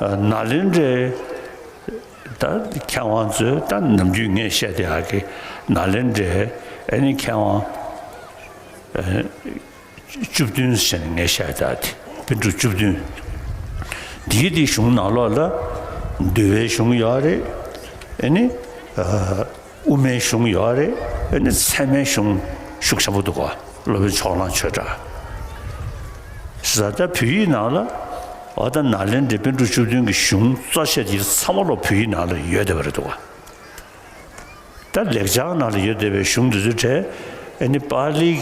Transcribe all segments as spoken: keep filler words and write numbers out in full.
ནཱ་ལེནྡྲའི་ད་མཁས་དབང་ཚོས་ད་ནམ་རྒྱུན་ངས་བཤད་བསྡད་ཡག་གི་ནཱ་ལེནྡྲའི་ཨ་ནི་མཁས་དབང་བཅུ་བདུན་ཟེར་ནས་ངས་བཤད་བསྡད་ཡག་དེ་པཎ་གྲུབ་བཅུ་བདུན། དེའི་དེའི་གཞུང་ནང་ལོགས་ལ་འདུལ་བའི་གཞུང་ཡོད་རེད། ཨ་ནི། དབུ་མའི་གཞུང་ཡོད་རེད། ཨ་ནི་ཚད་མའི་གཞུང་ཤུགས་ཆེན་པོ་འདུག་ག་སློབ་དཔོན་ཕྱོགས་གླང་ཆོས་གྲགས། ས་ད་བོད་ཡིག་ནང་ལ་འོ་ད་ནཱ་ལེནྡྲའི་པཎ་གྲུབ་བཅུ་བདུན་གྱི་གཞུང་གཙོ་ཆེ་དེ་ཚང་མ་ལོ་བོད་ཡིག་ནང་ལ་ཡོད་བསྡད་པ་རེད་འདུག་ག་ད་ལེགས་སྦྱར་ནང་ལ་ཡོད་བསྡད་པའི་གཞུང་འདི་ཚོའི་གྲས་ཨ་ནི་པཱ་ལིའི་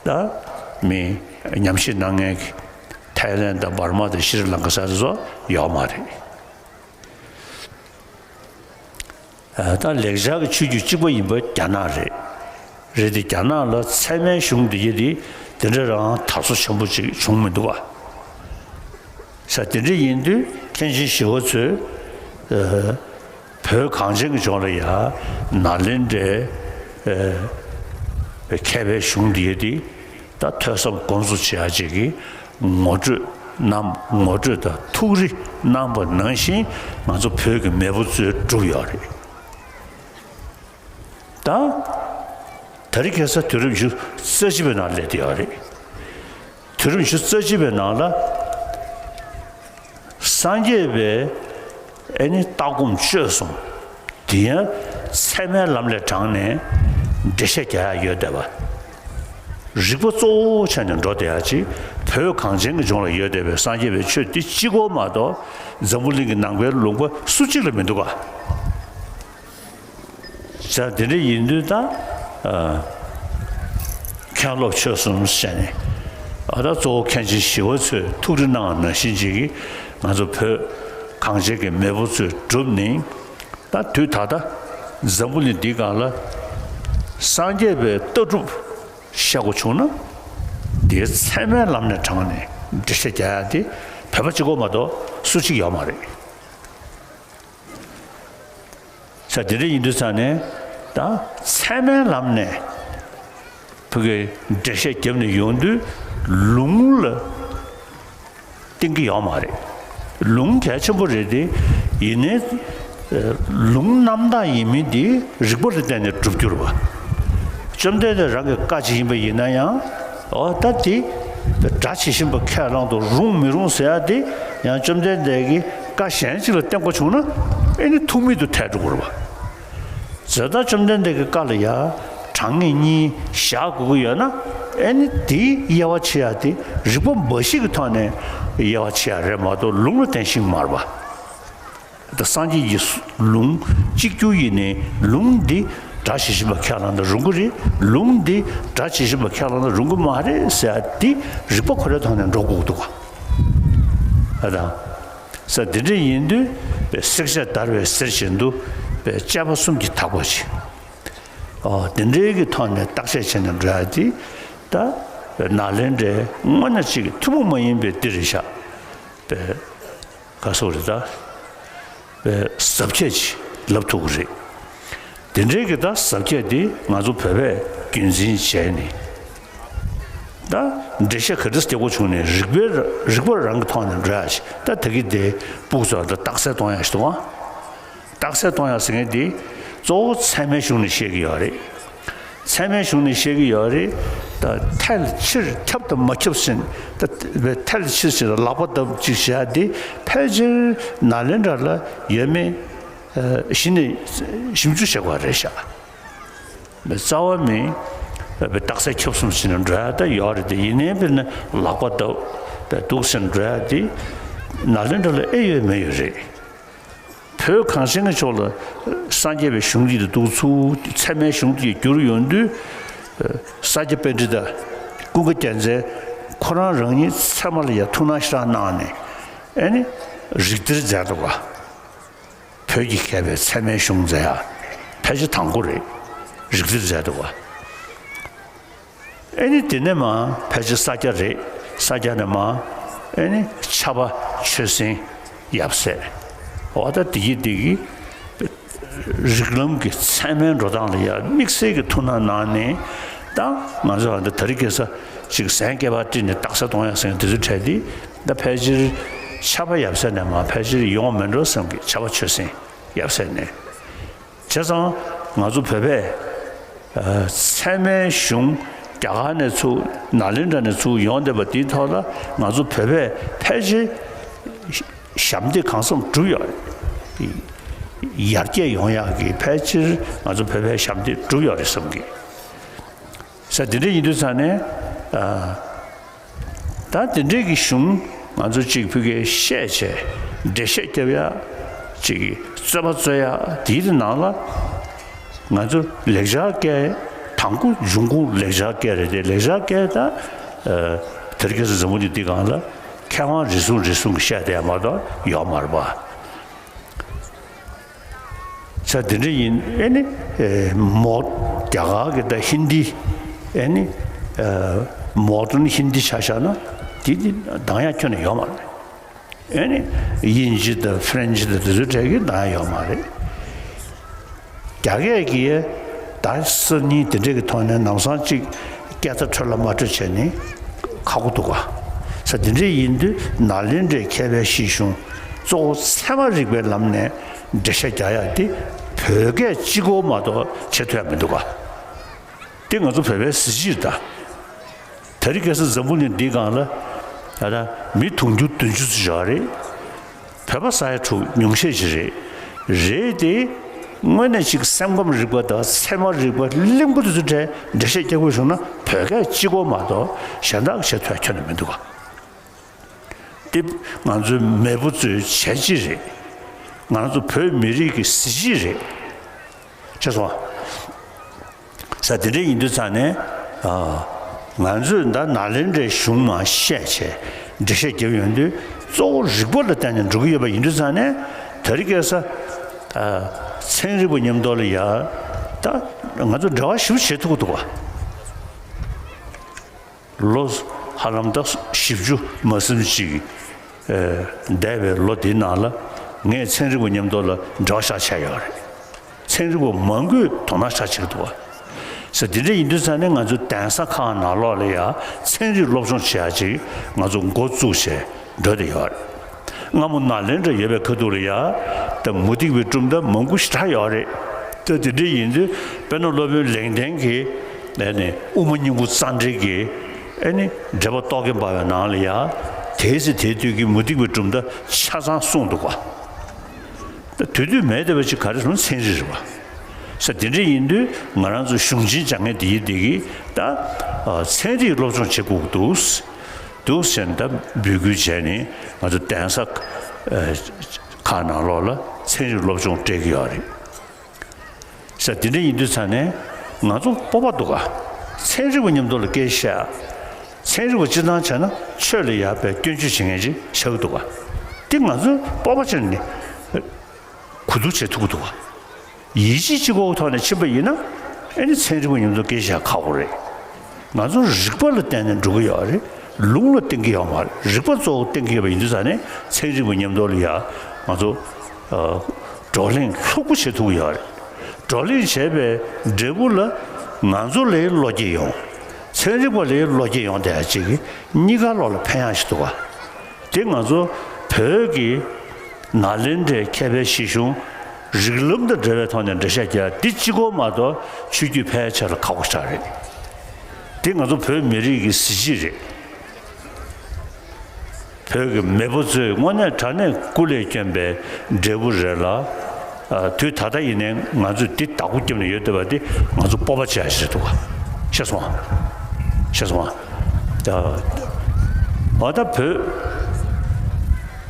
ད་མི་ཉམས་ཞིབ་གནང་མཁན་གྱི་ཐའི་ལེན་དང་འབར་མ་དང་ཤྲི་ལང་ཀ་ས་དེ་ཚོ་ཡོད་མ་རེད། ད་ལེགས་སྦྱར་གྱི་ཆོས་བརྒྱུད་གཅིག་པ་ཡིན་པ་རྒྱ་ནག་རེད། རེད་དེ་རྒྱ་ནག་ལ་ཚད་མའི་གཞུང་འདི་ཡེ་དེ་དེ་འདྲ་རང་དར་སོ་ཆེན་པོ་ཅིག་བྱུང་མི་འདུག་ག་ས་དེ་འདྲ་ཡིན་དུས་མཁན་ཆེན་ཞི་བ་འཚོས་བོད་གངས་ཅན་གྱི་ལྗོངས་ལ་ཡ་ནཱ་ལེནྡྲའི་མཁས་པའི་གཞུང་འདི་ཡེ་དེ། ད་ཐོས་བསམ་སྒོམ་གསུམ་བྱེད་ཡག་ཅིག་གི་ངོ་སྤྲོད་གནང་ངོ་སྤྲོད་དང་ཐུགས་རེ་གནང་པ་ནང་བཞིན་ང་ཚོ་བོད་ཀྱི་མེས་པོ་ཚོས་བསྒྲུབས་ཡོད་རེད། ད་དེ་རིང་ཁ་སང་དུས་རབས་ཉི་ཤུ་རྩ་གཅིག་པའི་ནང་སླེབས་བསྡད་ཡོད་རེད། དུས་རབས་ཉི་ཤུ་རྩ་གཅིག་པའི་ནང་ལ། སངས་རྒྱས་པའི་ཨེ་ནི་ལྟ་སྒོམ་སྤྱོད་གསུམ་དེ་ཡང་ཚད་མའི་ལམ་ལས་དྲངས་ནས་འགྲེལ་བཤད་རྒྱག་ཡག་ཡོད་བསྡད་པ། རིགས་པ་གཙོ་བོ་ཆགས་ནས་འགྲོ་བསྡད་ཡག་ཅིག་བོད་གངས་ཅན་གྱི་ལྗོངས་ལ་ཡོད་བསྡད་པའི་སངས་རྒྱས་པའི་ཆོས་འདི་གཅིག་པོ་མ་གཏོགས་འཛམ་བུ་གླིང་གི་ནང་པའི་ལུང་པ་སུ་གཅིག་ལ་མི་འདུག་ག་ཟེར་དེ་འདྲ་ཡིན་དུས་ད། ཨ། མཁན་སློབ་ཆོས་གསུམ་ཟེར་ནས། ཨ་ད་གཙོ་བོ་མཁན་ཆེན་ཞི་བ་འཚོས་ཐུགས་རེ་གནང་བ་ནང་བཞིན་ཅིག་གིས་ང་ཚོ་བོད་གངས་ཅན་གྱི་མེས་པོ་ཚོས་བསྒྲུབས་ནས། ད་དུས་ད་ལྟ་འཛམ་བུ་གླིང་འདིའི་སྒང་ལ་སངས་རྒྱས་པའི་ལྟ་གྲུབ་བཤད་དགོས་བྱུང་ན། དེའི་ཚད་མའི་ལམ་ནས་དྲངས་ནས་འགྲེལ་བཤད་རྒྱག་ཡག་དེ་བོད་པ་གཅིག་པོ་མ་གཏོགས་སུ་གཅིག་ཡོད་མ་རེད། ས་དེ་འདྲ་ཡིན་དུས་ཙང་ནས་ད་ཚད་མའི་ལམ་ནས་ཕ་གི་འགྲེལ་བཤད་བརྒྱབ་ནས་ཡོང་དུས་ལུང་ལ་བརྟེན་གྱི་ཡོད་མ་རེད། ལུང་གལ་ཆེན་པོ་རེད་དེ། ཡིན་ནའི་ལུང་རྣམ་དག་ཡིན་མིན་དེ་རིགས་པ་ལ་བརྟེན་ནས་གྲུབ་འགྱུར་བ། བཅོམ་ལྡན་འདས་རང་གི་བཀའ་ཅིག་ཡིན་པ་ཡིན་ན་ཡང་། འོ་ད་དེ་སྒྲ་ཇི་བཞིན་པ་ཁས་བླངས་དང་རུང་མི་རུང་ཟེར་ཡ་དེ་ཡང་བཅོམ་ལྡན་འདས་ཀྱི་བཀའ་གཞན་ཅིག་ལ་བརྟེན་དགོས་བྱུང་ན་ཨེ་ནི་ཐུག་མེད་དུ་ཐལ་འགྲོ་གི་རེད་བ། ཟེར་ད་བཅོམ་ལྡན་འདས་ཀྱི་བཀའ་ལ་ཡ་གྲངས་ངེས་གཉིས་བཞག་དགོས་ཀྱི་ཡོད་ན། ཨེ་ནི་དེའི་དབྱེ་བ་ཕྱེ་ཡ་དེ་རིགས་པ་འབའ་ཞིག་གི་ཐོག་ནས་དབྱེ་བ་ཕྱེ་ཡ་རེད་མ་གཏོགས་ལུང་ལ་བརྟེན་ཞིང་མ་རེད་བ། ད་སངས་རྒྱས་ཀྱི་ལུང་གཅིག་གྱུར་ཡིན་ནའི་ལུང་འདི་སྒྲ་ཇི་བཞིན་པ་ཁས་བླངས་ན་རུང་གི་རེད། ལུང་འདི་སྒྲ་ཇི་བཞིན་པ་ཁས་བླངས་ན་རུང་གི་མ་རེད་ཟེར་ཡ་འདི་རིགས་པ་ཁོ་རའི་ཐོག་ནས་འགྲོ་དགོས་འདུག་ག་ཨ་དང་། ས་འདི་འདྲ་ཡིན་དུས་པའི་བསྲེག་བཅད་བརྡར་བའི་གཟེར་བཞིན་དུ་པའི་དཔྱད་པ་གསུམ་གྱིས་དག་པ་ཅིག་ཨོ་འདི་འདྲའི་གི་ཐོག་ནས་བརྟག་དཔྱད་བྱས་ནས་འགྲོ་ཡ་དེ་ད་ནཱ་ལེནྡྲའི་དངོས་གནས་གཅིག་གི་ཐུན་མོང་མ་ཡིན་པའི་འདི་རེད་ཤག་པའི། ག་སོགས་རེད་ད། པའི་ཟབ་ཁྱད་ཅིག་ལབ་ཐུབ་ཀྱི་རེད། དེ་འདྲའི་གི་ད་ཟབ་ཁྱད་དེ་ང་ཚོ་བོད་པས་རྒྱུན་འཛིན་བྱས་ནས། ད་འགྲེལ་བཤད་ག་འདྲ་རྒྱག་དགོས་བྱུང་ནས་རིགས་པའི་རིགས་པ་རང་གི་ཐོག་ནས་འགྲོ་ཡ་ཞིག་ད་ད་གི་དེ་སྤུག་ཚོ་ད་རྟགས་གསལ་གཏོང་ཡ་ཞིག་འདུག་ཨང་། རྟགས་གསལ་གཏོང་ཡ་ཟེར་མཁན་དེ་གཙོ་བོ་ཚད་མའི་གཞུང་ནས་བཤད་ཀྱི་ཡོད་རེད། ཚད་མའི་གཞུང་ནས་བཤད་ཀྱི་ཡོད་རེད། ད་ཐལ་ཕྱིར་ཁྱབ་དང་མ་ཁྱབ་ཟེར། ད་ཐལ་ཕྱིར་ཟེར་ལག་པ་བརྡབ་ཅིག་བྱས་ཏེ་ཕལ་ཆེར་ནཱ་ལེནྡྲ་ལ་ཡོད་མེད་གཞི་ནས་ཞིབ་འཇུག་བྱེད་དགོས་རེད་ཤག་རྩ་བ་མིན་རྟགས་གསལ་ཁྱབ་གསུམ་ཟེར་ནས་འགྲོ་ཡ་ད་ཡོད་རེད་དེ། ཡིན་ནའི་དཔེར་ན་ལག་པ་བརྡབ་ད་འདུག་ཟེར་ནས་འགྲོ་ཡ་དེ་ནཱ་ལེནྡྲ་ལ་ཨེ་ཡོད་མེད་ཡོད་རེད། བོད་གངས་ཅན་གྱི་ཕྱོགས་ལ་སངས་རྒྱས་པའི་གཞུང་འདི་འདུག་ཚུལ་ཚད་མའི་གཞུང་འདི་བསྒྱུར་ཡོང་དུས། ས་སྐྱ་པཎྜི་ཏ་ཀུན་དགའ་རྒྱལ་མཚན་ཁོ་རང་རང་ཉིད་ཚད་མ་ལ་ཡང་ཐུགས་སྣང་ཞེ་དྲག་གནང་ནས་ཨེ་ནི་རིགས་གཏེར་མཛད་འདུག་ག་བོད་ཀྱི་མཁས་པའི་ཚད་མའི་གཞུང་མཛད་ཡ་ཕལ་ཆེར་དང་པོ་རེད། རིགས་གཏེར་མཛད་འདུག་ག་ཨེ་ནི་དེ་ནས་མ་ཕལ་ཆེར་ས་སྐྱ་རེད། ས་སྐྱ་ནས་མ་ཨེ་ནི་ཕྱྭ་པ་ཆོས་སེང་ཡབ་སྲས། འོ་ད་དེ་གི་དེ་གི་རིགས་ལམ་གྱི་ཚད་མའི་འགྲོ་སྟངས་ལ་ཡ་དམིགས་བསལ་གྱི་ཐུགས་སྣང་གནང་ནས། ད་ང་ཚོ་ཨ་ད་ད་རིང་ཁ་སང་ཅིག་གཟན་སྐེད་པར་དཀྲིས་ནས་རྟགས་གསལ་གཏོང་ཡ་ཟེར་མཁན་དེ་ཚོའི་གྲས་དེ་ད་ཕལ་ཆེར་ ཆར་པ་ཡབ་སྲས་ནས་མར་ཕལ་ཆེར་ཡོང་མེད་འགྲོ་བསམ་གི། ཆར་པ་ཆོས་སེང་ཡབ་སྲས་ནས། བྱས་ཙང་ང་ཚོ་བོད་པས་ཨ་ཚད་མའི་གཞུང་རྒྱ་གར་ནས་ཚུར་ནཱ་ལེནྡྲ་ནས་ཚུར་ཡོང་བསྡད་པ་འདིའི་ཐོག་ལ་ང་ཚོ་བོད་པས་ཕལ་ཆེར་ཞབས་འདེགས་གང་འཚམ་བསྒྲུབས་ཡོད་རེད། ཡར་རྒྱས་ཡོང་ཡག་གི་ཕལ་ཆེར་ང་ཚོ་བོད་པས་ཞབས་འདེགས་བསྒྲུབས་ཡོད་རེད་བསམ་གི། ས་དེ་འདྲ་ཡིན་དུས་ཙང་ནས་ཨ། ད་དེ་འདྲའི་གི་གཞུང་ང་ཚོ་གཅིག་ཕུད་ཀའི་བཤད་བྱས་འགྲེལ་བཤད་རྒྱབ་ཡ། གཅིག་གི་རྩོད་པ་རྩོད་ཡ་དེའི་ནང་ལ་ང་ཚོ་ལེགས་སྦྱར་སྐད། དང་པོ་འབྱུང་ཁུངས་ལེགས་སྦྱར་སྐད་རེད་དེ། ལེགས་སྦྱར་སྐད་ད་ཨ་དེ་རིང་ཁ་སང་འཛམ་བུ་གླིང་འདི་སྒང་ལ་མཁས་དབང་རེ་ཟུང་རེ་ཟུང་གིས་བཤད་བསྡད་ཡ་མ་གཏོགས་ཡོད་མ་རེད་པ། ས་དེ་འདྲ་ཡིན། ཨེ་ནི་ཨེ་མོ་རྒྱ་གར་གྱི་ད་ཧིན་དི། ཨེ་ནི་ཨེ་མོ་ཌན་ཧིན་དི་ཆ་བཞག་ན་དེ་དེ་འདང་ཡ་ཁྱོན་ནས་ཡོད་མ་རེད། ཨེ་ནི་དབྱིན་ཇི་དང་ཧྥ་རན་ཇི་དང་དེ་ཚོའི་གྲས་ཀྱིས་འདང་ཡ་ཡོད་མ་རེད། རྒྱ་སྐད་ཀྱིས་ད་སང་ཉིན་དེ་འདྲ་གི་ཐོག་ནས་ལམ་སང་གཅིག་སྐད་བརྡ་འཕྲོད་ལ་མ་འཕྲོད་བྱས་ནས་ཁག་པོ་འདུག་ག། ས་དེ་འདྲ་ཡིན་དུས་ནཱ་ལེནྡྲའི་མཁས་པའི་བཤད་གཞུང་གཙོ་བོ་ཚད་མ་རིག་པའི་ལམ་ནས་འགྲེལ་བཤད་རྒྱག་ཡ་དེ་བོད་སྐད་གཅིག་པོ་མ་གཏོགས་བྱེད་ཐུབ་ཡ་མི་འདུག་ག། དེ་ང་ཚོ་བོད་པའི་གཟི་བརྗིད་རེད་ད། དེ་རིང་ཁ་སང་འཛམ་བུ་གླིང་འདིའི་སྒང་ལ་ད་ལྟ་མི་དུང་ཕྱུར་བདུན་ཅུ་ཙམ་ཡོད་རེད། བོད་པ་ས་ཡ་དྲུག་ཉུང་ཤས་ཅིག་རེད། རེད་དེ། དངོས་གནས་ཅིག་སེམས་ཁམས་རིག་པ་དང་ཚད་མ་རིག་པ་གླེང་པོ་དེ་ཚོའི་གྲས་འགྲེལ་བཤད་རྒྱག་དགོས་བྱུང་ན་བོད་སྐད་གཅིག་པོ་མ་གཏོགས་གཞན་དག་བྱེད་ཐུབ་ཡ་ཁྱོན་ནས་མི་འདུག་ག། དེ་ང་ཚོའི་མེས་པོ་ཚོའི་བྱས་རྗེས་རེད། ང་ཚོ་བོད་མི་རིགས་ཀྱི་གཟི་བརྗིད་རེད། ཤེས་སོང་ཨ། ས་དེ་འདྲ་ཡིན་དུས་ཙང་ནས་ཨ། ང་ཚོས་ད་ནཱ་ལེནྡྲའི་གཞུང་མར་བཤད་བྱས་འགྲེལ་བཤད་རྒྱབ་ཡོང་དུས་གཙོ་བོ་རིག་པ་ལ་བརྟེན་ནས་འགྲོ་གི་ཡོད་པ་ཡིན་དུས་ཙང་ནས་དེ་རིང་ཁ་སང་ཨ། ཚན་རིག་པ་མཉམ་དུ་ལ་ཡ་ད་ང་ཚོ་འབྲེལ་བ་ཞིབ་བྱེད་ཐུབ་ཀྱི་འདུག་ག། ལོ་ཧ་ལམ་ད་བཞི་བཅུ་མ་ཟིན་ཅིག་ཨེ་འདས་པའི་ལོ་འདིའི་ནང་ལ་ངས་ཚན་རིག་པ་མཉམ་དུ་ལ་འབྲེལ་བ་ཞིག་བྱས་ཡོད་རེད། ཚན་རིག་པ་མང་པོས་དོ་སྣང་ཞིག་བྱེད་ཀྱི་འདུག་བ། ས་དེ་འདྲ་ཡིན་དུས་ཙང་ནས་ང་ཚོ་གདན་ས་ཁག་ནང་ལོགས་ལ་ཡང་ཚན་རིག་སློབ་སྦྱོང་བྱེད་ཡ་ཅིག་ང་ཚོ་འགོ་བཙུགས་བྱས་འགྲོ་བསྡད་ཡོད་རེད། སྔ་མོ་ནཱ་ལེནྡྲ་ཡོད་པའི་ཁ་ཐུག་ལ་ཡ་ད་མུ་སྟེགས་པའི་གྲུབ་མཐའ་མང་པོ་ཞེ་དྲག་ཡོད་རེད། ད་དེ་འདྲ་ཡིན་དུས་དཔེར་ན་སློབ་དཔོན་ལེགས་ལྡན་གྱིས་ཨ་ནི་དབུ་མ་སྙིང་པོ་རྩ་འགྲེལ་གྱི་ཨ་ནི་འགྲེལ་པ་རྟོག་གེ་འབར་བའི་ནང་ལ་ཡ་དེའི་ཚེ་དེའི་དུས་ཀྱི་མུ་སྟེགས་པའི་གྲུབ་མཐའ་ཆ་ཚང་གསུངས་འདུག་ག། ད་དུས་དུས་མེད་བསྡད་པ་ཅིག་ག་རེ་ཟེར་ན་ཚན་རིག་རེད་བ། ས་དེ་འདྲ་ཡིན་དུས་ང་རང་ཚོ་གཞུང་ཆེན་སྦྱང་མཁན་དེ་ཡིན་དེ་གིས་ད་ཨ་ཚན་རིག་སློབ་སྦྱོང་བྱེད་དགོས་ཀྱི་འདུག་འདུག་ཟེར་ནས་ད་འབོད་སྐུལ་བྱས་ནས་ང་ཚོ་གདན་ས་ཨ་ཁག་ནང་ལོགས་ལ་ཚན་རིག་སློབ་སྦྱོང་སྤྲད་ཀྱི་ཡོད་རེད། ས་དེ་འདྲ་ཡིན་དུས་ཙང་ནས་ང་ཚོ་སྤོབས་པ་འདུག་ག། ཚན་རིག་པ་མཉམ་དུ་ལ་སྐད་བཤད། ཚན་རིག་པ་སྤྱིར་བཏང་བྱས་ན་ཆོས་ལ་ཡར་བའི་སྐྱོན་བརྗོད་བྱེད་མཁན་ཅིག་ཆགས་ཀྱི་འདུག་ག། དེ་ང་ཚོས་སྤོབས་པ་བྱས་ནས་གོ་བསྡུར་བྱེད་ཐུབ་ཀྱི་འདུག་ག། ཡིད་ཆེས་གཅིག་པོའི་ཐོག་ནས་ཕྱིན་པ་ཡིན་ན་ཨེ་ནི་ཚན་རིག་པ་མཉམ་དུ་སྐད་བཤད་ཁག་པོ་རེད། ང་ཚོ་རིག་པ་ལ་བརྟེན་ནས་འགྲོ་གི་ཡོད་རེད། ལུང་ལ་བརྟེན་གྱི་ཡོད་མ་རེད། རིག་པ་གཙོ་བོ་བརྟེན་གྱི་ཡོད་པ་ཡིན་དུས་ཙང་ནས་ཚན་རིག་པ་མཉམ་དུ་ལ་ཡ་ང་ཚོ་ཨ་བགྲོ་གླེང་ལྷུག་པོ་བྱེད་ཐུབ་ཀྱི་ཡོད་རེད། བགྲོ་གླེང་བྱས་པའི་འབྲས་བུ་ལ་ང་ཚོ་ལའི་བློ་སྐྱེད་ཡོང་། ཚན་རིག་པ་ལའི་བློ་སྐྱེད་ཡོང་བསྡད་ཡ་ཅིག་གིས་གཉིས་ཀ་ལོག་ལ་ཕན་ཡག་ཞིག་འདུག་ག། དེ་ང་ཚོ་བོད་ཀྱི་ནཱ་ལེནྡྲའི་མཁས་པའི་བཤད་གཞུང་རིགས་ལམ་དང་འབྲེལ་བའི་ཐོག་ནས་འགྲེལ་བཤད་རྒྱག་འདི་གཅིག་པོ་མ་གཏོགས་ཆོས་བརྒྱུད་ཕལ་ཆེར་ལ་ཁག་པོ་ཞེ་དྲག་རེད། འདི་ང་ཚོ་བོད་མི་རིགས་ཀྱི་གཟི་བརྗིད་རེད། བོད་ཀྱི་མེས་པོ་ཚོས་དངོས་གནས་དྲང་གནས་སྐུ་ལས་བསྐྱོན་པའི་འབྲས་བུ་རེད་ལ། ཨ་དུས་ད་ལྟ་ཡིན་ནའི་ང་ཚོས་འདི་བདག་པོ་བརྒྱབ་ནས་ཡོད་བསྡད་པ་འདི་ང་ཚོ་སྤོབས་པ་བྱེད་ཡ་ཞིག་རེད་འདུག་ག། ཤེས་སོང་ཨ། ཤེས་སོང་ཨ། ད་འོ་ད་བོད་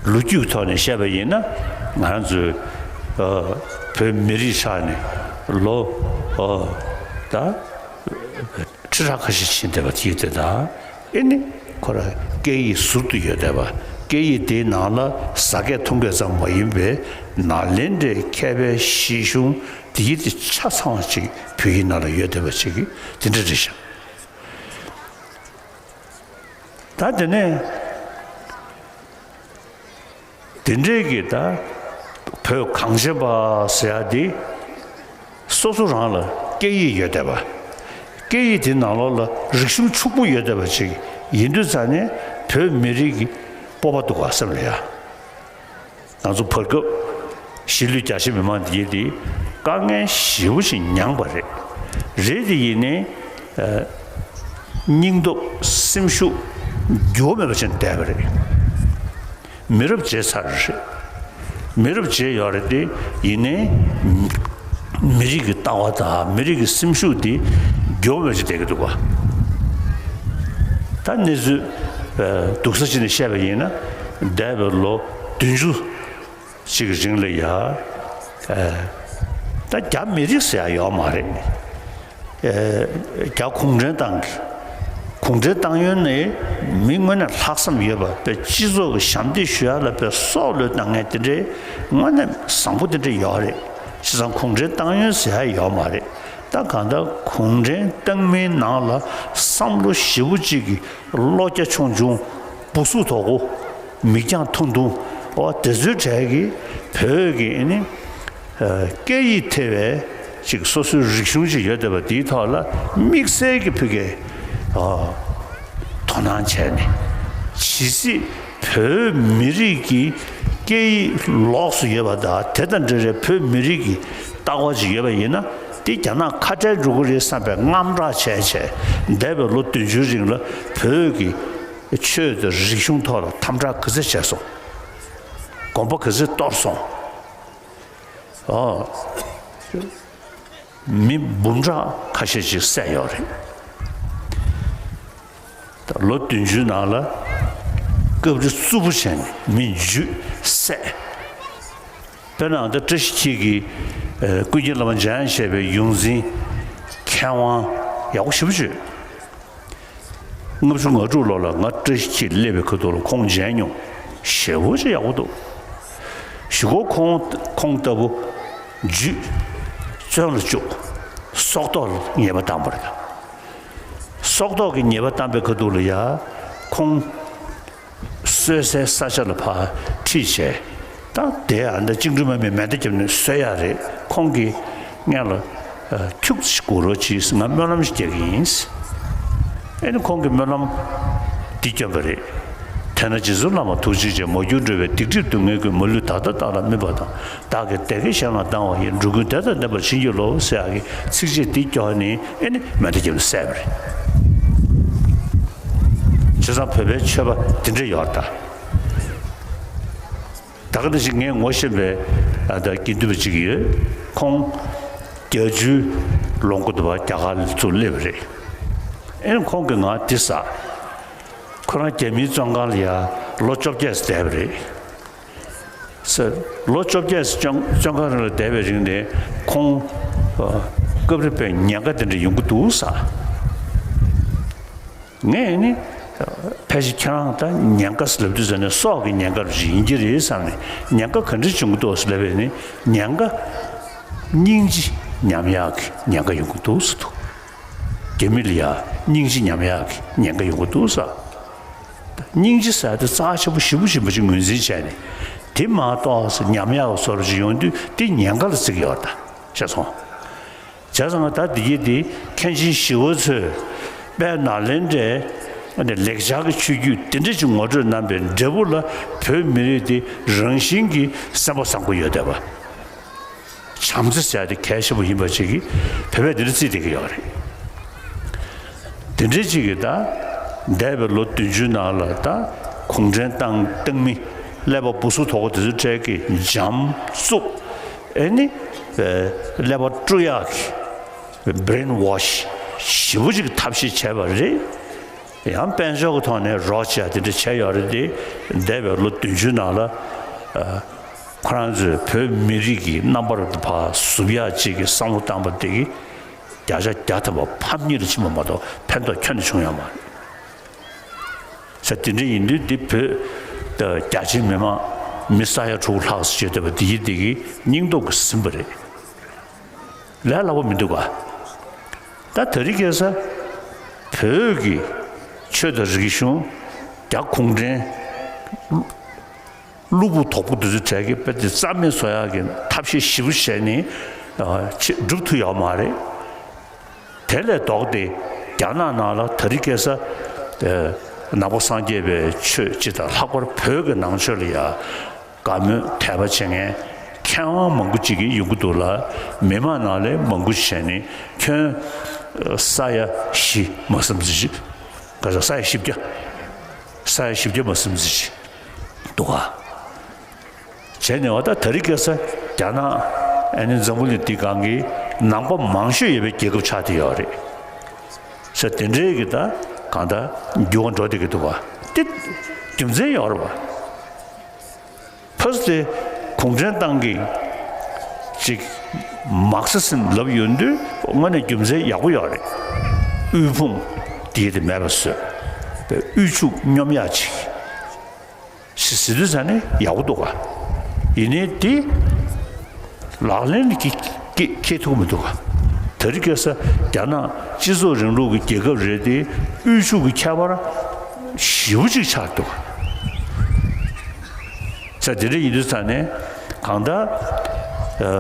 ལོ་རྒྱུས་ཐོག་ནས་བཤད་པ་ཡིན་ན་ང་རང་ཚོའི་ཨ་བོད་མི་རིགས་ཆགས་ནས་ལོ་ཨ་ད་ཁྲི་ཕྲག་ཁ་ཤས་ཕྱིན་བསྡད་པ་དེ་དེ་དང་ཨེ་ནི་ཁོ་ར་སྐད་ཡིག་ཟུར་དུ་ཡོད་བསྡད་པ། སྐད་ཡིག་དེའི་ནང་ལ་ཟ་སྐད་འཐུང་སྐད་ཙམ་མ་ཡིན་པའི་ནཱ་ལེནྡྲའི་མཁས་པའི་བཤད་གཞུང་དེ་ཡིག་དེ་ཆ་ཚང་བ་ཅིག་བོད་ཡིག་ནང་ལ་ཡོད་བསྡད་པ་ཅིག་དེ་འདྲ་རེད་ཤག། ད་དེ་ནས་དེ་འདྲའི་གི་ད་བོད་གངས་ཅན་པ་ཟེར་ཡ་དེ་སོ་སོ་རང་ལ་སྐད་ཡིག་ཡོད་བསྡད་པ། སྐད་ཡིག་དེ་ནང་ལོགས་ལ་རིག་གཞུང་ཕྱུག་པོ་ཡོད་བསྡད་པ་ཅིག་ཡིན་དུས་ཙང་ནས་བོད་མི་རིགས་ཀྱི་སྤོབས་པ་འདུག་ག་སེམས་ལ་ཡ། ང་ཚོ་བར་སྐབས་གཞིས་ལུས་རྒྱ་ཆེ་མི་མང་འདི་གིས་དེ་དཀའ་ངལ་ཞེ་པོ་ཞིག་མྱངས་པ་རེད། རེད་དེ་ཡིན་ནའི་ཨ་སྙིང་སྟོབས་སེམས་ཤུགས་འགྱུར་བ་མེད་པ་བྱས་ནས་བསྡད་པ་རེད། མི་རབས་བརྗེས་ཚར་རེད། མི་རབས་བརྗེས་ཡོད་རེད་དེ་ཡིན་ནའི་མི་རིགས་ཀྱི་ལྟ་བ་དང་མི་རིགས་ཀྱི་སེམས་ཤུགས་དེ་འགྱུར་བ་མེད་པ་བྱས་བསྡད་ཀྱི་འདུག་ག་ད་གནས་ཚུལ་ཨ་སྡུག་ས་ཅིག་ནས་བཤད་པ་ཡིན་ན་འདས་པའི་ལོ་བདུན་ཅུ་ཅིག་གི་རིང་ལ་ཡ། ཨ་ད་རྒྱ་མི་རིགས་ཟེར་ཡ་ཡོད་མ་རེད། ཨ་རྒྱ་གུང་ཁྲན་ཏང་གི་གུང་ཁྲན་ཏང་ཡོན་ནི་མི་དངོས་གནས་ལྷག་བསམ་ཡོད་པ་དཔེ་སྤྱི་ཚོགས་ཀྱི་ཞབས་འདེགས་ཞུ་ཡ་ལ་དཔེ་སྲོག་བློས་བཏང་མཁན་དེ་འདྲའི་དངོས་གནས་བཟང་པོ་དེ་འདྲ་ཡོད་རེད། བྱས་ཙང་གུང་ཁྲན་ཏང་ཡོན་ཟེར་ཡ་ཡོད་མ་རེད། ད་གང་ལྟར་གུང་ཁྲན་ཏང་མིའི་ནང་ལ་བསམ་བློ་ཞེ་པོ་གཅིག་གི་བློ་རྒྱ་ཆུང་ཆུང་། སྦུ་སུ་དོ་གོ་མིག་རྒྱང་ཐུང་ཐུང་། འོ་དེ་ཚོའི་གྲས་ཀྱིས་བོད་ཀྱི་ཨ་ནི་ཨ་སྐད་ཡིག་ཐེ་བའི་ཅིག་སོ་སོའི་རིག་གཞུང་ཅིག་ཡོད་བསྡད་པ་དེའི་ཐོག་ལ་དམིགས་བསལ་གྱི་ཕ་གིའི་ཨ་དོ་སྣང་བྱས་ནས་ཇི་སྲིད་བོད་མི་རིགས་ཀྱི་སྐད་ཡིག་ལོགས་སུ་ཡོད་པ་དང་དེ་དང་འབྲེལ་བའི་བོད་མི་རིགས་ཀྱི་ལྟ་བ་ཅིག་ཡོད་པ་ཡིན་ན་དེ་རྒྱ་ནག་ཁ་བྲལ་འགྲོ་གི་རེད་བསམ་པའི་དངངས་སྐྲག་བྱས་བྱས་འདས་པའི་ལོ་བདུན་ཅུའི་རིང་ལ་བོད་ཀྱི་ཆོས་དང་རིག་གཞུང་ཐོག་ལ་དམ་དྲག་ག་ཚོད་བྱས་སོང་། དགོན་པ་ག་ཚོད་གཏོར་སོང་། ཨོ། མི་འབུམ་ཕྲག་ཁ་ཤས་ཤིག་བསད་ཡོད་རེད། ད་ལོ་བདུན་ཅུའི་ནང་ལ་སྐབས་རེ་རྩུབ་པོ་བྱས་ནས་མི་འཇུས་བསད། དཔེར་ན་ད་བཀྲ་ཤིས་འཁྱིལ་གྱི་ཨ་ཀུན་མཁྱེན་བླ་མ་འཇམ་དབྱངས་བཞད་པའི་ཡོངས་འཛིན་མཁས་དབང་ཡག་པོ་ཞེ་པོ་ཅིག་ལྔ་བཅུ་ང་དྲུག་ལོ་ལ་ང་བཀྲ་ཤིས་འཁྱིལ་སླེབས་པའི་ཁ་ཐུག་ལ་ཁོང་མཇལ་མྱོང་། ཞེ་པོ་ཅིག་ཡག་པོ་འདུག་གཞུག་གུ་ཁོང་ཁོང་ལྟ་བུ་འཇུས་བཙོན་ལ་བཅུག་སྲོག་ཐོག་ལ་ཉེས་པ་བཏང་བ་རེད། སྲོག་ཐོག་གི་ཉེས་པ་བཏང་པའི་ཁ་ཐུག་ལ་ཡ་ཁོང་གསོད་སའི་ས་ཆ་ལ་ཕར་ཁྲིད་བྱས། ད་དེ་ཨ་འདྲ་བཅིངས་འགྲོལ་དམག་མིས་མེ་མདའ་བརྒྱབ་ནས་གསོད་ཡ་རེད། ཁོང་གི་སྔོན་ལ་ཨ་ཁྱུག་ཅིག་སྒུག་རོགས་གྱིས། ང་སྨོན་ལམ་ཞིག་རྒྱག་གི་ཡིན། ཨེ་ནི་ཁོང་གི་སྨོན་ལམ་འདི་བསྐྱོན་པ་རེད། དེས་ན་རྗེ་བཙུན་བླ་མ་ཐུགས་རྗེ་ཆེ། མ་གྱུར་འགྲོ་བའི་སྡིག་སྒྲིབ་སྡུག་བསྔལ་ཀུན། མ་ལུས་ད་ལྟ་བདག་ལ་སྨིན་པ་དང་། བདག་གིས་བདེ་དགེ་གཞན་ལ་བཏང་བ་ཡི། འགྲོ་ཀུན་བདེ་དང་ལྡན་པར་བྱིན་གྱིས་རློབས། ཟེར་ཡག་གི་ཚིགས་བཅད་འདི་བསྐྱོན་ནས་ཨེ་ནི་མེ་མདའ་བརྒྱབ་ནས་བསད་པ་རེད། བྱས་ཙང་བོད་པའི་ཆོས་པ་འདི་འདྲ་ཡོད་ད། ད་ག་ནང་བཞིན་ངས་ངོ་ཤེས་པའི་ཨ་ད་དགེ་འདུན་པ་ཅིག་ཡོད། ཁོང་བརྒྱད་ཅུའི་ལོ་འགོ་དུ་བ་རྒྱ་གར་ལ་ཚུར་སླེབས་པ་རེད། ཨེ་ནི་ཁོང་གིས་ང་འདི་ཟ། ཁོ་རང་རྒྱ་མིའི་བཙོན་ཁང་ལ་ཡ་ལོ་བཅོ་བརྒྱད་ཙམ་བསྡད་པ་རེད། ཟེར། ལོ་བཅོ་བརྒྱད་ཙམ་བཙོན་ཁང་རེ་ལ་བསྡད་པའི་རིང་ནས་ཁོང་ཨ་སྐབས་རེ་དཔེ་ཉེན་ཁ་དེ་འདྲ་ཡོང་གི་འདུག་ཟེར། ངས་ནི་ཕལ་ཆེར་ཁྱེད་རང་ད་ཉེན་ཁ་ཟེར་ལབ་དུས་ཙམ་ནས་སྲོག་གི་ཉེན་ཁ་རེ་ཡིན་གྱི་རེད་བསམ་ནས། ཉེན་ཁ་ག་འདྲ་བྱུང་གི་འདུག་ཟེར་ལབ་པས་ནི་ཉེན་ཁ་སྙིང་རྗེ་ཉམས་ཡག་གི་ཉེན་ཁ་ཡོང་གི་འདུག་ཟེར་འདུག་རྒྱ་མི་ལ་ཡ་སྙིང་རྗེ་ཉམས་ཡག་གི་ཉེན་ཁ་ཡོང་གི་འདུག་ཟེར། སྙིང་རྗེ་ཟེར་དེ་རྩ་ཆེན་པོ་ཞེ་པོ་ཅིག་ཡིན་པ་ཅིག་ངོས་འཛིན་བྱས་ནས། དེ་མ་གཏོགས་ཉམས་ཡག་བཟོ་འདྲ་ཅིག་ཡོང་དུས་དེ་ཉེན་ཁ་ལ་བརྩི་གི་ཡོད་ད། ཤེས་སོང་། བྱས་ཙང་ད་འདི་གི་དེ་མཁན་ཆེན་ཞི་བ་འཚོས་དཔལ་ནཱ་ལེནྡྲའི་ཨ་ནི་ལེགས་སྦྱར་གྱི་ཆོས་བརྒྱུད་དེ་འདྲ་ཅིག་ངོ་སྤྲོད་གནང་པའི་འབྲས་བུ་ལ་བོད་མི་རིགས་དེ་རང་བཞིན་གྱིས་སེམས་པ་བཟང་པོ་ཡོད་བསྡད་པ། བྱམས་བརྩེ་ཟེར་ཡ་དེ་གལ་ཆེན་པོ་ཡིན་པ་ཅིག་གིས་བོད་པས་དེ་འདྲ་བརྩིས་བསྡད་ཀྱི་ཡོད་རེད། དེ་འདྲའི་ཅིག་གིས་ད་འདས་པའི་ལོ་བདུན་ཅུའི་ནང་ལ་ད་གུང་ཁྲན་ཏང་ཏང་མི་ཀླད་པ་སྦུ་སུ་དོ་གོ་དེ་ཚོའི་གྲས་ཀྱིས་འཇམ་རྩུབ་ཨེ་ནི་ཀླད་པ་བཀྲུ་ཡག་གི་brainwash་ཞེ་པོ་ཅིག་ཐབས་ཤེས་བྱས་པ་རེད། ཡང་དཔལ་འབྱོར་གྱི་ཐོག་ནས་རོགས་བྱས་དེ་འདྲ་བྱས་ཡོད་རེད་དེ། འདས་པའི་ལོ་བདུན་ཅུའི་ནང་ལ་ཨ་ཁོ་རང་ཚོས་བོད་མི་རིགས་ཀྱི་རྣམ་པར་ཕར་གཟུགས་ཡག་ཅིག་གི་བསམ་བློ་བཏང་པ་དེ་གིས་བརྒྱ་ཆ་བརྒྱ་ཐམ་པ་ཕམ་ཉེས་ལ་ཕྱིན་པ་མ་གཏོགས་ཕན་ཐོགས་ཁྱོན་ནས་བྱུང་ཡོད་མ་རེད། ས་དེ་འདྲ་ཡིན་དུས་འདི་བོད་རྒྱ་ཆེའི་མི་མང་མི་ས་ཡ་དྲུག་ལྷག་ཙམ་བྱས་བསྡད་པ་འདི་ཡིན་འདི་གི་སྙིང་སྟོབས་ཀྱིས་ཟིན་པ་རེད། ལས་སླ་པོ་མི་འདུག་ག་ད་དེ་རིང་ཁ་སང་བོད་ཀྱི་ཆོས་དང་རིག་གཞུང་རྒྱ་གུང་ཁྲན་གློ་བུར་དོག་པོ་འདི་ཚོའི་གྲས་ཀྱིས་དཔེ་དེ་རྩ་མེད་བཟོ་ཡག་གི་ཐབས་ཤེས་ཞེ་པོ་བྱས་ནས་ཨ་ཆེ་སྒྲུབ་ཐུབ་ཡོད་མ་རེད། དེ་ལས་ལྡོག་སྟེ་རྒྱ་ནག་ནང་ལ་དེ་རིང་ཁ་སང་ཨ་ནང་པ་སངས་རྒྱས་པའི་ཆོས་སྤྱི་དང་ལྷག་པར་བོད་ཀྱི་ནང་ཆོས་ལ་ཡ། དགའ་མོས་དད་པ་བྱེད་མཁན་མཁས་དབང་མང་པོ་ཅིག་གིས་ཡོང་གི་འདུག་ལ། མི་མང་ནང་ལས་མང་པོ་བྱས་ནས་ཁྱོན་ས་ཡ་བཞི་མ་ཟིན་ཙམ་ཅིག་ག་ས་ས་ཡ་བཞི་བརྒྱ། ས་ཡ་བཞི་བརྒྱ་མ་ཟིན་ཙམ་ཅིག་འདུག་ག་བྱས་ནས་བ་ད་དེ་རིང་ཁ་སང་རྒྱ་ནག་ཨ་ནི་འཛམ་བུ་གླིང་འདི་སྒང་གི་ནང་པ་མང་ཤོས་ཡོད་པའི་རྒྱལ་ཁབ་ཆགས་བསྡད་ཡོད་རེད། ས་དེ་འདྲའི་གི་ད་གང་ལྟར་འགྱུར་བ་འགྲོ་བསྡད་ཀྱི་འདུག་བ། དེ་རྒྱུ་མཚན་ཡོད་རེད་བ། ཕ་སི་དེ་གུང་ཁྲན་ཏང་གིས་ཅིག་མར་ཁེ་སི་ཟིམ་ལབ་ཡོང་དུས་དངོས་གནས་རྒྱུ་མཚན་ཡག་པོ་ཡོད་རེད། དབུལ་ཕོངས་དེ་དེ་མེད་པ་བཟོས། དབུལ་ཕྱུག་སྙོམས་ཡག་ཅིག་ཟེར་དུས་ཙང་ནས་ཡག་པོ་འདུག་ག་ཡིན་ནའི་དེ་ལག་ལེན་གྱི་ཀྱི་ཁྱེད་ཐུག་མི་འདུག་ག་དེ་རིང་ཁ་སང་རྒྱ་ནག་སྤྱི་ཚོགས་རིང་ལུགས་ཀྱི་རྒྱལ་ཁབ་རེད་དེ། དབུལ་ཕྱུག་གི་ཁྱད་པར་ཞེ་པོ་ཅིག་ཆགས་འདུག་ག་ས་དེ་འདྲ་ཡིན་དུས་ཙང་ནས་གང་ལྟར་ཨ་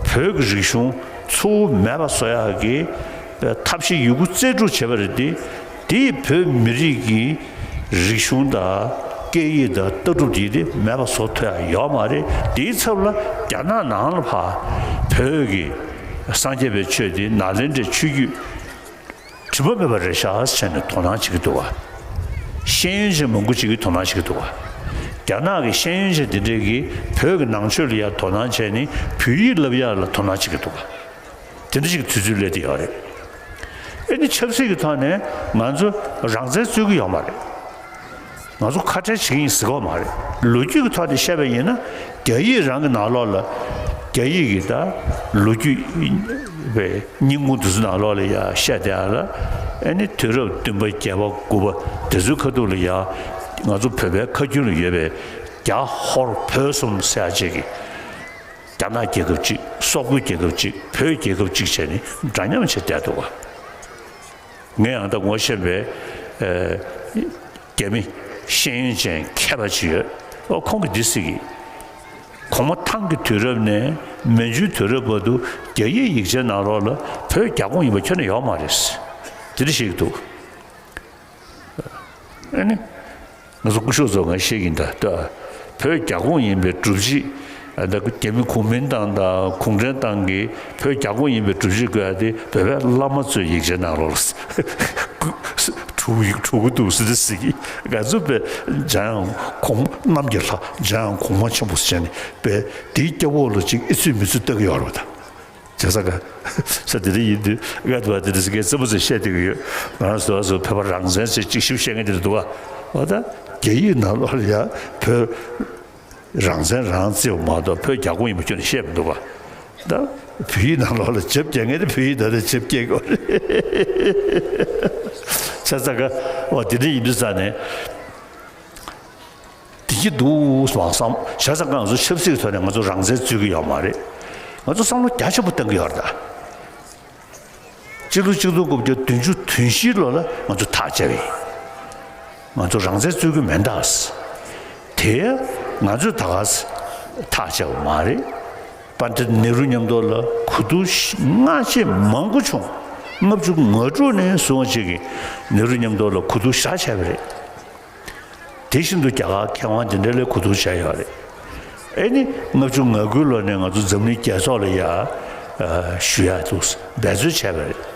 བོད་ཀྱི་རིག་གཞུང་འཚོ་བོ་མེད་པ་བཟོ་ཡག་གི་ཐབས་ཤེས་ཡོད་རྒུ་རྩལ་སྤྲུགས་བྱས་པ་རེད་དེ། དེས་བོད་མི་རིགས་ཀྱི་རིག་གཞུང་དང་སྐད་ཡིག་དང་ལྟ་གྲུབ་དེ་དེ་མེད་པ་བཟོ་ཐུབ་ཡག་ཡོད་མ་རེད། དེའི་ཚབ་ལ་རྒྱ་ནག་ནང་ལ་ཕར་བོད་ཀྱི་སངས་རྒྱས་པའི་ཆོས་དེ་ནཱ་ལེནྡྲའི་ཆོས་བརྒྱུད་དྲི་མ་མེད་པ་རེད་ཤག་ཟེར་ནས་དོ་སྣང་བྱེད་ཀྱི་འདུག་བ། ཤེས་ཡོན་ཅན་མང་པོ་ཅིག་གིས་དོ་སྣང་བྱེད་ཀྱི་འདུག་བ། རྒྱ་ནག་གི་ཤེས་ཡོན་ཅན་དེ་འདྲས་ཀྱིས་བོད་ཀྱི་ནང་ཆོས་ལ་ཡང་དོ་སྣང་བྱས་ནས་བོད་ཡིག་བསླབ་ཡག་ལ་དོ་སྣང་བྱེད་ཀྱི་འདུག་བ། དེ་འདྲ་ཞིག་དུས་ཚོད་སླེབས་བསྡད་ཡོད་རེད། ཨེ་ནི་ཆབ་སྲིད་ཀྱི་ཐོག་ནས་ང་ཚོ་རང་བཙན་རྩོད་ཀྱི་ཡོད་མ་རེད། ང་ཚོ་ཁ་བྲལ་བྱེད་ཀྱི་ཡིན་ཟེར་གྱི་ཡོད་མ་རེད། ལོ་རྒྱུས་ཀྱི་ཐོག་ནས་བཤད་པ་ཡིན་ན། རྒྱ་ཡིག་རང་གི་ནང་ལོགས་ལ་རྒྱ་ཡིག་གི་ད་ལོ་རྒྱུས་པའི་རྙིང་ཁུངས་དེ་ཚོ་ནང་ལོགས་ལ་ཡང་བཤད་བསྡད་ཡག་ལ། ཨེ་ནི་དུས་རབས་བདུན་པ་བརྒྱད་པ་དགུ་པ་དེ་ཚོའི་ཁ་ཐུག་ལ་ཡང་ང་ཚོ་བོད་པའི་ཁ་རྒྱུན་ལ་ཡོད་པའི་རྒྱ་ཧོར་བོད་གསུམ་ཟེར་ཡག་ཅིག་གི་རྒྱ་ནག་རྒྱལ་ཁབ་གཅིག་སོག་པོའི་རྒྱལ་ཁབ་གཅིག་བོད་རྒྱལ་ཁབ་གཅིག་བྱས་ནས་འདྲ་མཉམ་བྱས་བསྡད་འདུག་བ། ངས་ཡང་ད་ངོ་ཤེས་པའི་ཨ་རྒྱ་མི་ཤེས་ཡོན་ཅན་མཁས་པ་ཅིག་ཡོད། ཨོ་ཁོང་གིས་འདི་ཟེར་གི། གོང་མ་ཐང་གི་དུས་རབས་ནས་མན་ཇུའི་དུས་རབས་བར་དུ་རྒྱ་ཡིག་ཡིག་ཆའི་ནང་ལོགས་ལ་བོད་རྒྱ་ཁོངས་ཡིན་པ་ཁྱོན་ནས་ཡོད་མ་རེད། དེ་འདྲ་བཤད་ཀྱི་འདུག་ཨ་ནི། ང་ཚོ་སྐུ་ཞབས་ཚོ་ང་བཤད་ཀྱིན་ད་ལྟ། བོད་རྒྱ་ཁོངས་ཡིན་པའི་སྒྲུབ་བྱེད། ད་རྒྱ་མི་གོ་མིན་ཏང་དང་གུང་ཁྲན་ཏང་གིས་བོད་རྒྱ་ཁོངས་ཡིན་པའི་སྒྲུབ་བྱེད་བཀོད་ཡ་དེ་བོད་པའི་བླ་མ་ཚོའི་ཡིག་ཆའི་ནང་ལོགས་ལ། གྲུབ་གྲུབ་ཀྱི་འདུག་ཟེར་ཏེ་ཟེར་གྱི། ང་ཚོ་བོད་འཇམ་དབྱངས་གོང་མ་རྣམས་ཀྱི་ལྷ་འཇམ་དབྱངས་གོང་མ་ཆེན་པོ་ཟེར་ནས་བོད་དེའི་སྐྱབས་འོག་ལ་ཅིག་ཨེ་ཚུད་མི་ཚུད་ལྟ་གི་ཡོད་རེད་པ་ད། བྱས་ཙང་ག་ས་དེ་འདྲ་ཡིན་དུས་ང་དུ་བ་དེ་འདྲ་ཟེར་མཁན་རྩེད་མོ་ཚོས་བཤད་བསྡད་ཀྱི་ཡོད། ང་རང་ཚོ་བོད་པ་རང་བཙན་ཟེར་ཅིག་ཞིབ་བཤད་མཁན་དེ་འདྲ་འདུག་བ། འོ་ད་རྒྱ་ཡིག་ནང་ལོགས་ལ་ཡ་བོད་རང་བཙན་རང་བརྩི་བ་མ་གཏོགས་བོད་རྒྱ་ཁོངས་ཡིན་པ་ཁྱོན་ནས་བཤད་མི་འདུག་བ། ད་བོད་ཡིག་ནང་ལོགས་ལ་ཇེབ་རྒྱག་མཁན་དེ་བོད་ཡིག་ད་ལྟ་ཇེབ་རྒྱག་གི་ཡོད་རེད། བྱས་ཙང་ག་འོ་དེ་འདྲ་ཡིན་དུས་ཙང་ནས། དེ་གི་འདུག་མ་བསམ། བྱས་ཙང་ང་ཚོ་ཆབ་སྲིད་ཀྱི་ཐོག་ནས་ང་ཚོ་རང་བཙན་རྩོད་ཀྱི་ཡོད་མ་རེད། ང་ཚོ་བསམ་བློ་རྒྱ་ཆེན་པོ་གཏང་གི་ཡོད་རེད་ད། སྤྱི་ལོ་གཅིག་སྟོང་དགུ་བརྒྱ་བདུན་ཅུ་དོན་བཞིའི་ལོ་ལ་ང་ཚོ་ཐག་བཅད་པ་ཡིན། ང་ཚོ་རང་བཙན་རྩོད་ཀྱི་མེད་ད། དེ་ང་ཚོས་ད་ག་ཐག་བཅད་པ་མ་རེད། པཎྜི་ཏ་ནེ་རུ་མཉམ་དུ་ལ་གོ་བསྡུར་སྔ་ཕྱི་མང་པོ་བྱུང་། ལྔ་བཅུ་ང་དྲུག་ནས་བཟུང་བ་ཅིག་གིས་ནེ་རུ་མཉམ་དུ་ལ་གོ་བསྡུར་བཞག་བྱས་པ་རེད། དེ་བཞིན་དུ་རྒྱ་གར་མཁས་དབང་དེ་འདྲ་ལ་གོ་བསྡུར་བྱས་ཡོད་རེད། ཨེ་ནི་ལྔ་བཅུ་ང་དགུའི་ལོ་ནས་ང་ཚོ་འཛམ་གླིང་རྒྱལ་ཚོགས་ལ་ཡ་ཨ་ཞུ་ཡག་འདུག་འབད་རྩོལ་བྱས་པ་རེད།